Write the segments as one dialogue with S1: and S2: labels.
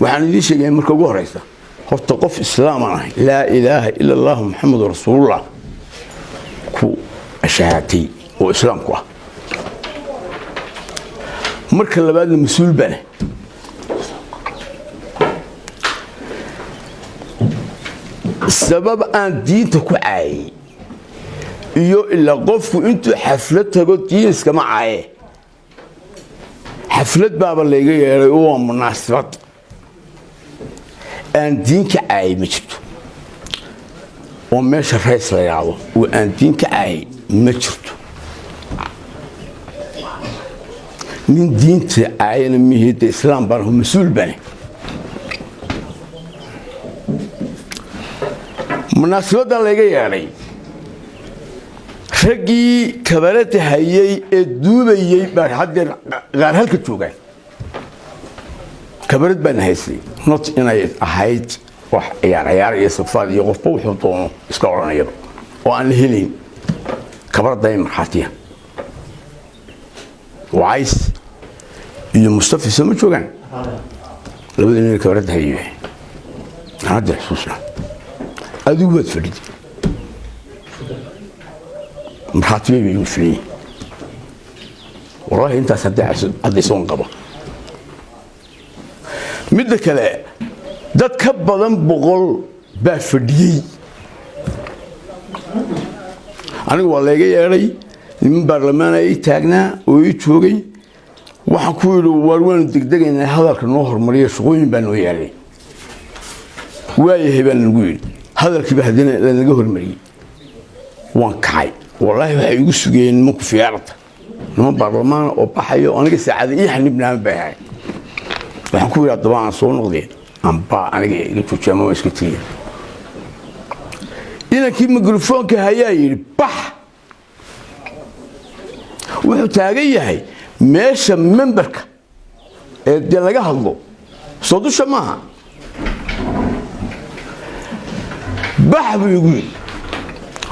S1: Waxaan idiin sheegaya, marka ugu horeysa horta, qof islaamaan ahay, laa ilaaha ila Allahu Maxamedu rasuulullah ku ashahaatay oo islaamku ah. Marka labaadna mas-uul baan ahay. Sabab aan diinta ku caayay iyo ilaa qofku intuu xaflad tago diin iskama caaye. Xaflad baaba layga yeedhay oo waa munaasabad, aan diin ka caayay ma jirto, oo meesha rays la yidhaahdo oo aan diin ka caayay ma jirto. Nin diinta caayana mihida, islaam baan aho, mas-uul baan. Munaasabadda layga yeedhay, raggii kabarada hayay ee duubayey baa haddeer qaar halka joogaan. Kabarad baana haystay, not inay ahayd wax ciyaar ciyaar iyo safaad iyo qofba wuxuu doono iska odhanayaba oo aan la helayn. Kabaradday markhaatiya Wacays iyo Mustafi soo ma joogaan? Labada nin kabaradda hayay aan hadda xusuusna. Adigu waad fadhidi, markhaati bay igu filan yihin. Wallahi intaas hadda isagoon qaba. Midda kale, dad ka badan 100 baa fadhiyey. Anigu waa layga yeedhay, niman baarlamaana ii taagnaa oo ii joogay. Waxaan ku yidhi, waar waanu degdegaynaa, hadalka noo horumariya, shaqooyin baa noo yaalay. Waayahay baa nagu yidhi. Hadalkiiba haddana lanaga hormariyey. Waan kacay. Wallaahi waxay igu sugayeen nimanku fiyaarada, niman baarlamaana oo baxayo oo aniga saacada ii xanibnaan bay ahayd. Waxaan ku yidhi, haddaba aan soo noqdeen ambaa aniga iga joojiya ama waan iska tegaya. Inankii mikrofoonka hayaa yidhi, bax. Wuxuu taagan yahay meesha memberka ee dee laga hadlo, soo dusha maaha. Bax buu igu yidhi.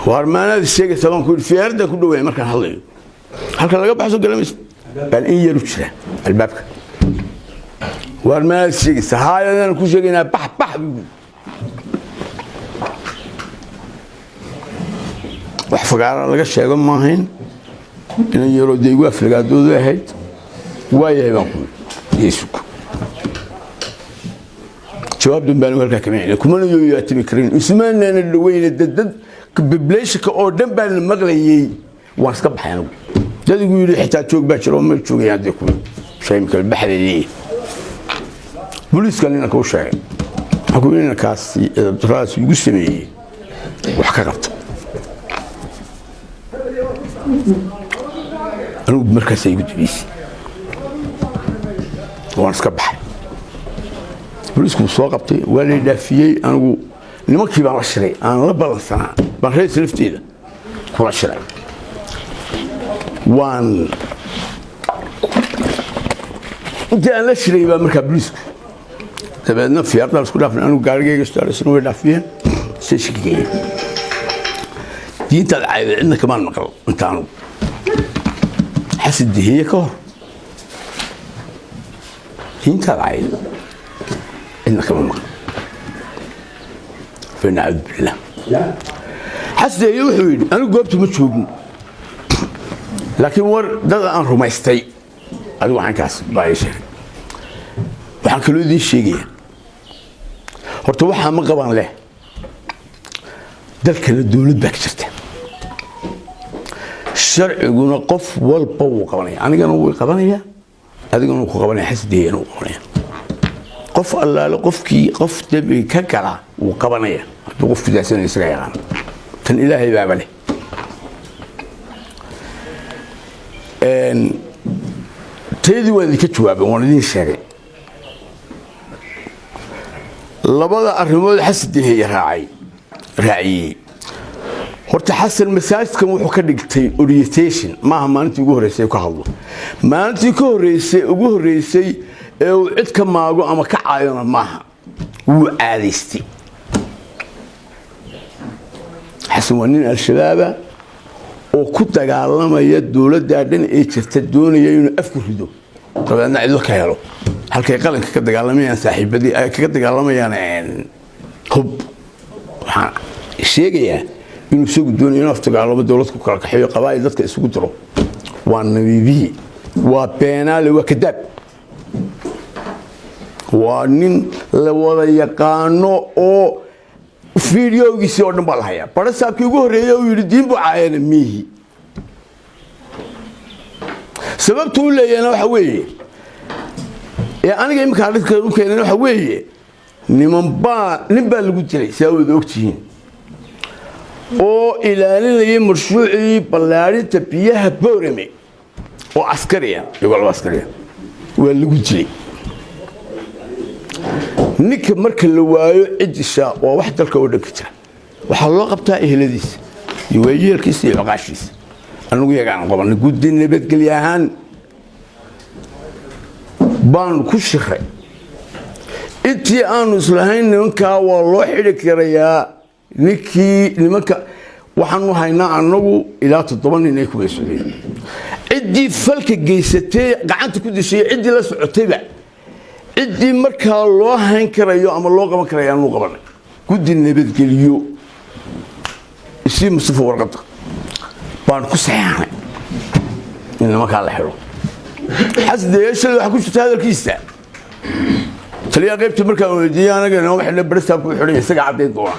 S1: Waar maanaad sheegaysaa, baan ku yidhi. Fiyaaraddan ku dhawaaya markaan hadlayo, halka laga baxso galamaysa baan in yaru jira albaabka. Waar maanaad sheegaysaa? Haayadaan ku sheegaynaa, bax, bax buu igu yidhi. Wax fagaara laga sheego maahayn, inan yaroo dee igu aflagaadoodu ahayd. Waayahay baan ku yidhi, yeesug. Jawaab dan baan halkaa kama celin, kumana yooyaatimi karin, ismaanaana dhaweyne. Dad populationka oo dhan baan la maqlayay. Waan iska baxay anigu. Dad igu yidhi xitaa joog baa jira oo ma joogayaan dee ku shaymkale baxdeedii. Booliiskan inanka u sheegay, waxaan ku yidhi, inankaasi edabdaradaas igu sameeyey wax ka qabta. Anigu markaasa igu dambeysay, waan iska baxay. Booliisku soo qabtay, waa lay dhaafiyey. Anigu nimankii baan la shiray aan la ballansanaa baan rees lafteeda kula shiray. Waan intii aan la shiray baa markaa booliisku dabeedna fiyaardaa isku dhaafnay. Anigu gaarigayga staarisna way dhaafiyeen, stationka geeyeen. Diintaad cayda cidna kamaan maqal inta anugu Xasan Dihiye ka hor. Diintaad cayda cidna kama maqal, fanacuudu billah. Xasan Dihiye wuxuu yidhi, anigu goobta ma joogin, laakiin war dad aan rumaystay adigu waxankaas baa ii sheegay. Waxaan kaloo idiin sheegaya, horta waxaa ma qabaan leh, dalkana dowlad baa ka jirta, sharciguna qof walba wuu qabanaya. Anigana wuu qabanaya, adigana wuu ku qabanaya, xasideyana wuu qabanaya. Qof allaale qofkii qof dembi ka gala wuu qabanaya. Hadduu qofku daasana isaga yaqaan, tan ilaahay baaba leh. Taydii waan idinka jawaabay, waan idiin sheegay labada arrimood Xasan Diheeye raacay raaciyey. Horta Xasan masaajidkan wuxuu ka dhigtay orientation. Maaha maalintii ugu horreysay ka hadlo, maalintii ka horreysay ugu horreysay ee uu cid ka maago ama ka caayona maaha, wuu caadaystay. Xasan waa nin Al-Shabaaba oo ku dagaalamaya dowladdaa dhan ee jirta, doonaya inuu afku rido, dabeedna cidlo ka helo. Halkay qalinka ka dagaalamayaan saaxiibadii, ay kaga dagaalamayaan hub. Waxaan sheegayaa inuu isagu doonayo inuu afdagaalamo, dowlad ku kala kaxeeyo, qabaa'il dadka isugu diro. Waa nabiibiyi, waa beenaale, waa kadaab, waa nin la wada yaqaano oo fiidiyogiisii oo dhan baa la hayaa. Barasaabkii ugu horreeyey uu yidhi diin buu caayana miihi. Sababtu u leeyahna waxa weeye ee aniga iminka arrinka u keenan waxa weeye, niman baa, nin baa lagu dilay, si aa wada ogtihiin, oo ilaalinayay mashruucii ballaarinta biyaha Boorame, oo askariya, iyagoo laba askariya waa lagu dilay. Ninka marka la waayo ciddisha, waa wax dalka oo dhan ka jira, waxaa loo qabtaa eheladiisa iyo waayeelkiisa iyo cuqaashiisa. Anigu iyagaan qabanay, guddi nabadgelye ahaan baanu ku shiray. Intii aanu islahayn nimankaa waa loo xidhi karayaa, ninkii nimanka waxaanu haynaa annagu ilaa 7 nin ay kuma socdeen. Ciddii falka geysatay, gacanta ku dishay, ciddii la socotayba, ciddii markaa loo hayn karayo ama loo qaban karayo aanu qabanay. Guddi nabadgeliyo isii Mustafa warqadda baan ku saxeexnay in nimankaa la xidho. Xasdeyeeshada waxaa ku jirta hadalkiisa taliyaha qaybta markaan weydiiyey, anaga nooma xidhna, baristaabku u xidhan, isaga caddayn doona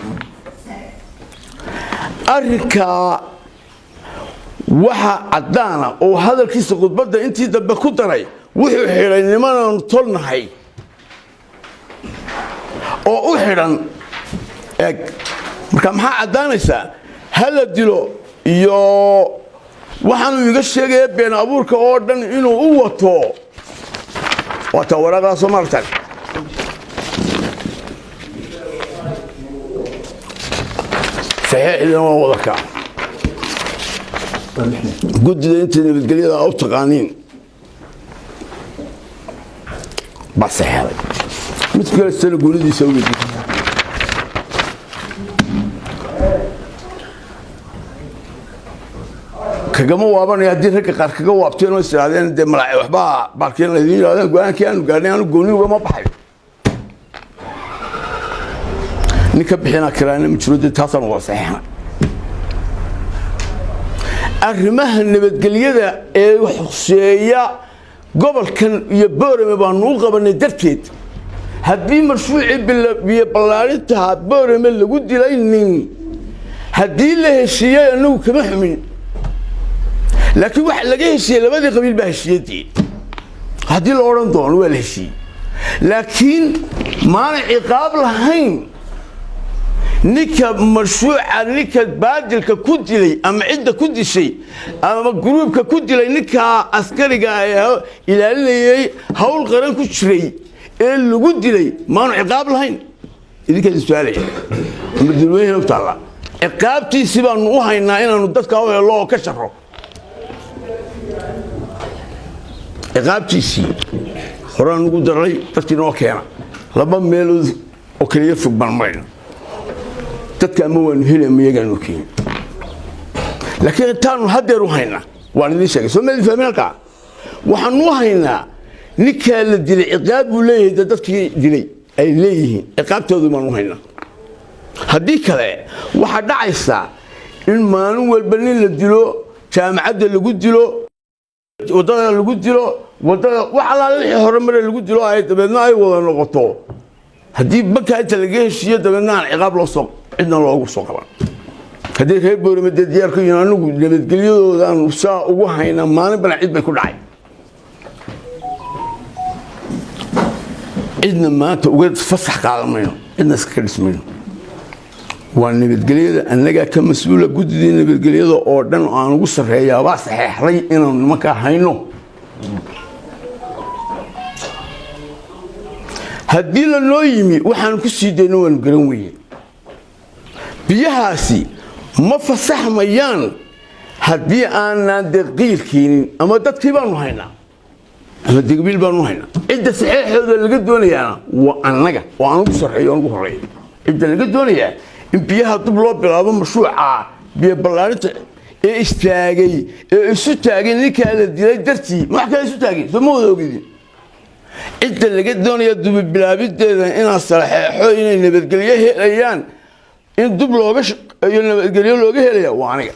S1: arrinkaa. Waxa caddaana oo hadalkiisa khudbadda intii dambe ku daray, wuxuu xidhay nimanaanu tolnahay oo u xidhan. Eg, marka maxaa caddaanaysaa? Hala dilo iyo waxaanuu iga sheegaya been abuurka oo dhan inuu u wato. Waataa waraaqdaa soo maartan saxiixdina waa wadakaa guddida inta nabadgelyada a u taqaaniin baa saxeexday. Mid kale goonidiisa u weydiin. Kagama waabanaya haddii ragga qaar kaga waabteen oo is idhahdeen dee malaaci waxbaa baalkeen laydin yidhahdeen. Go-aankii aanu gaadhnay aanu gooni ugama baxayo, nin ka bixinaa kiraana ma jiro. Dee taasaan wada saxiixnay. Arrimaha nabadgelyada ee xuseeya gobolkan iyo Boorame baanu u qabanay darteed. Haddii mashruucii biyo ballaarintaha Boorame lagu dilay nin, haddii la heshiiyey, annagu kama xumin, laakiin waxa laga heshiiyey labadii qabiil baa heshiiyadii. Haddii la odhan doono waa la heshiiyey, laakiin maanay ciqaab lahayn ninka mashruuca, ninka baadilka ku dilay ama cidda ku dishay ama gruubka ku dilay ninkaa askariga ee ilaalinayay hawl qaran ku jiray ee lagu dilay, maanu ciqaab lahayn? Idinkaa idin su-aalaya ama dadweynaha u taalla. Ciqaabtiisii baanu u haynaa inaanu dadka u helo oo ka sharo ciqaabtiisii. Horaan ugu daray dadkii noo keena laba meelood oo kaliya fog baan marayna dadka, ama waanu heli ama iyagaanu keeni, laakiin intaanu haddeer u haynaa waan idin sheegay. Soo maadin fahmin? Halkaa waxaanu u haynaa ninkaa la dilay ciqaab buu leeyahay, dee dadkii dilay ay leeyihiin, ciqaabtoodu baanu u haynaa. Haddii kale waxaa dhacaysaa in maalin walba nin la dilo, jaamacadda lagu dilo, waddada lagu dilo, waddada wax allaale wixii hore mare lagu dilo, ay dabeedna ay wada noqoto haddii bankaa inta laga heshiiyo dabeedna aan ciqaab loo soo cidna loogu soo qaban. Haddii reer Boorame dee diyaar ku yihiin, anigu nabadgelyadoodaanu saa ugu haynaa. Maalin bana cid bay ku dhacay, cidna maanta uga fasax qaadan mayno, cidna iskaga dhismayno. Waa nabadgelyada annagaa ka mas-uula. Guddidii nabadgelyada oo dhan aan ugu sarreeyaa baa saxeexday inaanu nimankaa hayno. Haddii la noo yimi waxaanu ku sii dayno waanu garan weye. Biyahaasi ma fasaxmayaan haddii aanaan dee qiil keenin, ama dadkii baanu haynaa ama degbiil baanu haynaa. Cidda saxeexooda laga doonayaana waa annaga oo aan ugu sarreeyo, aan ugu horreeyo. Cidda laga doonayaa in biyaha dib loo bilaabo mashruuca biyo ballaarinta ee istaagay ee isu taagay ninkaa la dilay dartii, ma wax kale isu taagay? Soo ma wada ogidin? Cidda laga doonaya dubibilaabideeda inaan saxeexo inay nabadgelyo helayaan, in dub looga shaqeeyo nabadgelyo looga helaya, waa aniga.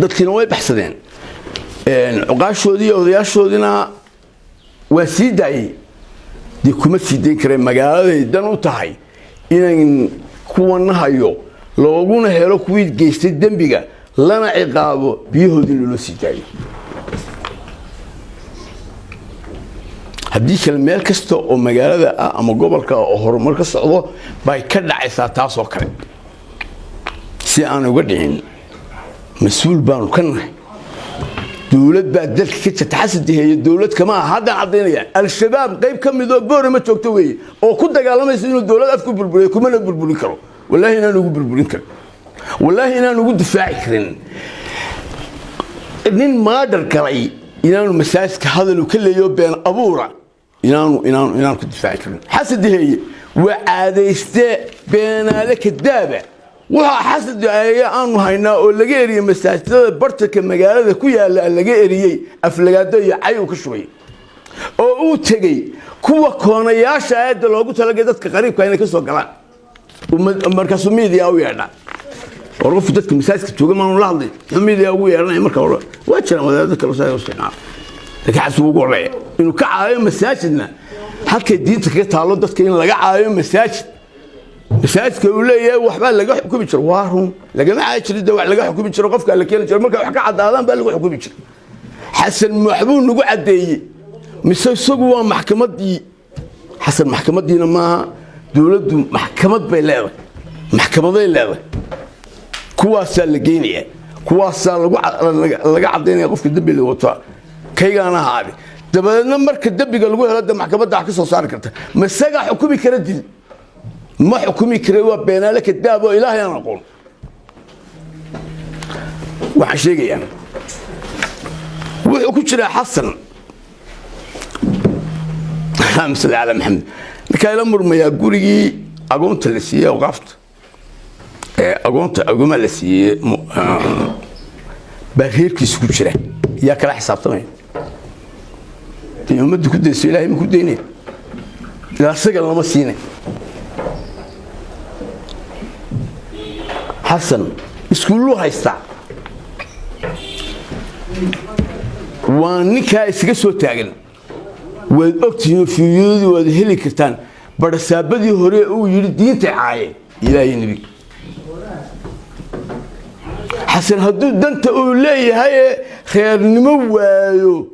S1: Dadkiina way baxsadeen, cuqaashoodii iyo odayaashoodiina waa sii daayey. Dee kuma sii dayn kareen. Magaaladay dan u tahay inan kuwana hayo, looguna helo kuwii geystay dembiga, lana ciqaabo, biyahoodii loola sii daayo. Haddii kale, meel kasta oo magaalada ah ama gobolka oo horumar ka socdo bay ka dhacaysaa taasoo kale. Si aan uga dhicin, mas-uul baanu ka nahay. Dowlad baa dalka ka jirta. Xasan Diheeye dowlad kama aha. Haddaan caddaynaya, Al-Shabaab qayb ka midoo Boore ma joogto weeye oo ku dagaalamaysa inuu dowlad af ku burburiyo. Kumana burburin karo. Wallaahi inaan ugu burburin karin, wallaahi inaan ugu difaaci karin. Nin maadhar galay inaanu masaajidka hadalu ka leeyo been abuura inaanu ku difaaci karin. Xasan Diheeye waa caadayste beenaale kadaaba. Waxaa Xasan Diheeye aanu haynaa oo laga eriyey masaajidada bartanka magaalada ku yaala, laga eriyey aflagaado iyo cay uu ka shubay, oo uu tegey kuwa koonayaasha aayadda loogu talagalay dadka qariibka inay ka soo galaan. Markaasuu media u yeedhaa. War qofku dadka masaajidka jooga maanu la hadlay, muxuu media ugu yeedhanaya? Marka hore waa jiraan wadaadada kale saa isticmaala, laakiin Xasan ugu horeeya inuu ka caayo masaajidna. Halkay diinta kaga taalo dadka in laga caayo masaajid? Masaajidka uu leeyahay waxbaa laga xukumi jiro, waa run. Lagama caayi jirin de, wax laga xukumi jiro qofka la keeni jiro, marka wax ka caddaadaan baa lagu xukumi jiray. Xasan waxbuu nagu caddeeyey, mise isagu waa maxkamaddii? Xasan maxkamaddiina maaha. Dowladdu maxkamad bay leedahay, maxkamaday leedahay. Kuwaasaa la geynaya, kuwaasaa laga caddaynaya qofka dembiga wataa, kaygaana ahaade. Dabadeedna marka dembiga lagu helo, de maxkamadda wax ka soo saari karta. Ma isagaa xukumi kara dil? Ma xukumi kara. Waa beenaale kadaab oo Ilaahay aan aqoon. Waxaan sheegayaa, wuxuu ku jiraa Xasan, allahuma salli calaa Maxamed, ninkaa ila murmayaa gurigii agoonta la siiyey, awqaafta ee agoonta, agoomaa la siiyey baa reerkiisa ku jira. Yaa kala xisaabtamaya? Dee ummadda ku dayso, Ilahay ma ku daynaya? Ilaa isaga lama siinay. Xasan iskuulluu haystaa, waa ninkaa isaga soo taagan. Waad ogtihiin, fiidiyadii waad heli kartaan. Barasaabadii hore uu yidhi diintay caayeen Ilaahay nebiga. Xasan hadduu danta uu leeyahay ee reernimo waayo,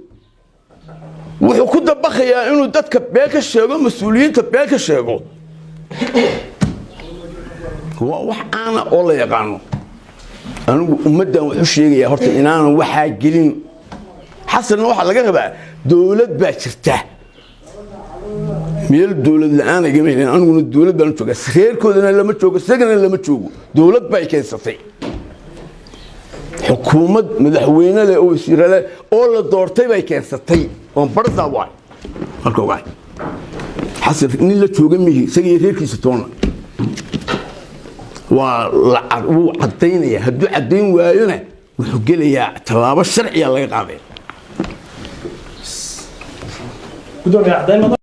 S1: wuxuu ku dabaqayaa inuu dadka been ka sheego, mas-uuliyiinta been ka sheego. Waa wax caana oo la yaqaano. Anigu ummaddan wuxuu sheegayaa horta inaanan waxaa gelin. Xasanna waxaa laga rabaa, dowlad baa jirta, meel dowlad la-aan igama helin. Aniguna dowlad baan u joogaa, reerkoodana lama joogo, isagana lama joogo. Dowlad bay keensatay, xukuumad madaxweyne leh oo wasiire leh oo la doortay bay keensatay. Oon barsaa waay halka ogaay. Xasan nin la jooga mihi, isaga iyo reerkiisa toonna. Waa la wuu caddaynaya. Hadduu caddayn waayona, wuxuu gelayaa tallaabo sharciya laga qaadaya.
S2: Gudoomiye, caddayn.